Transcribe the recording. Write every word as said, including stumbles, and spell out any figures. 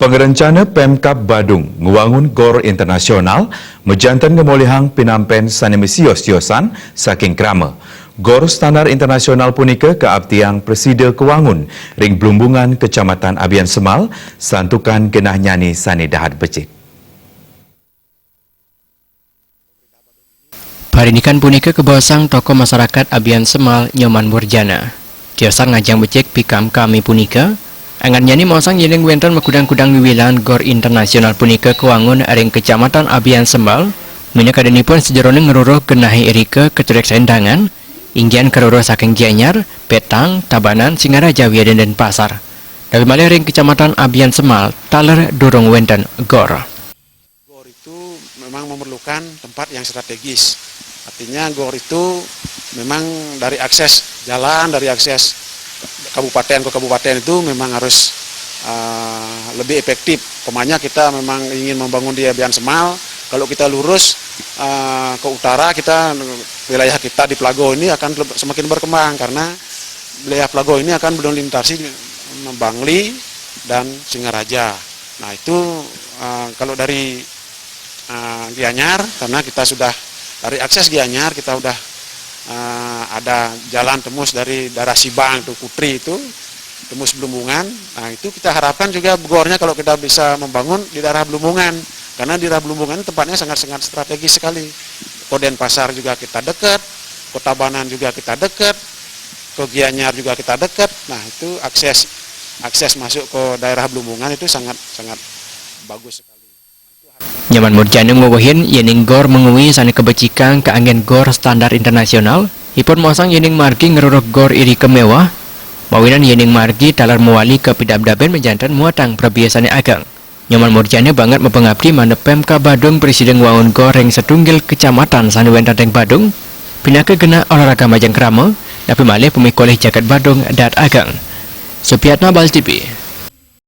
Pangrencana Pemkab Badung ngwangun gor internasional majanten ngamolihang pinampen sane masios-siosan saking krama. Gor standar internasional punika kaabdiang prasida kawangun ring Blumbungan, Kecamatan Abiansemal, santukan genahnyane sane dahat becik. Parindikan punika kabaosang tokoh masarakat Abiansemal Nyoman Murjana. Tiosan ngajeng becik pikamkame punika, anggennyane maosang yening wenten makudang-kudang wiwilan gor internasional punika kawangun ring Kecamatan Abiansemal, minakadinipun sajeroning ngruruh genahe irika katurik sendangan, inggihan karuruh saking Gianyar, Petang, Tabanan, Singaraja wiadin Denpasar. Napi malih ring Kecamatan Abiansemal taler durung wenten gor. Gor itu memang memerlukan tempat yang strategis. Artinya gor itu memang dari akses jalan, dari akses kabupaten ke kabupaten itu memang harus, eh, lebih efektif. Umpamanya kita memang ingin membangun di Abiansemal, kalau kita lurus, eh, ke utara, kita, wilayah kita di Pelago ini akan leb-, semakin berkembang karena wilayah Pelago ini akan melintasi Bangli dan Singaraja. Nah, itu, eh, kalau dari, eh, Gianyar, karena kita sudah dari akses Gianyar, kita udah, eh, ada jalan tembus dari daerah Sibang itu, Kutri itu, tembus Blumbungan. Nah, itu kita harapkan juga gornya kalau kita bisa membangun di daerah Blumbungan, karena di daerah Blumbungan tempatnya sangat-sangat strategis sekali. Ke Denpasar juga kita dekat, ke Tabanan juga kita dekat, ke Gianyar juga kita dekat. Nah, itu akses, akses masuk ke daerah Blumbungan itu sangat, sangat bagus sekali. Nyoman Murjana nguwehin yening gor mengwi sane kabecikang kaanggen gor standar internasional, ipun maosang yening margi ngruruh gor irika mewah, mawinan yening margi taler mawali kapidabdaban majanten muatang prabeya sane ageng. Nyoman Murjana banget mapangabdi manut Pemkab Badung prasida ngwangun gor ring satunggil kecamatan sane wenten ring Badung, pinaka genah olahraga majeng krama, napi malih pamikolih jagat Badung dahat ageng. Supriyatna, Bali T V.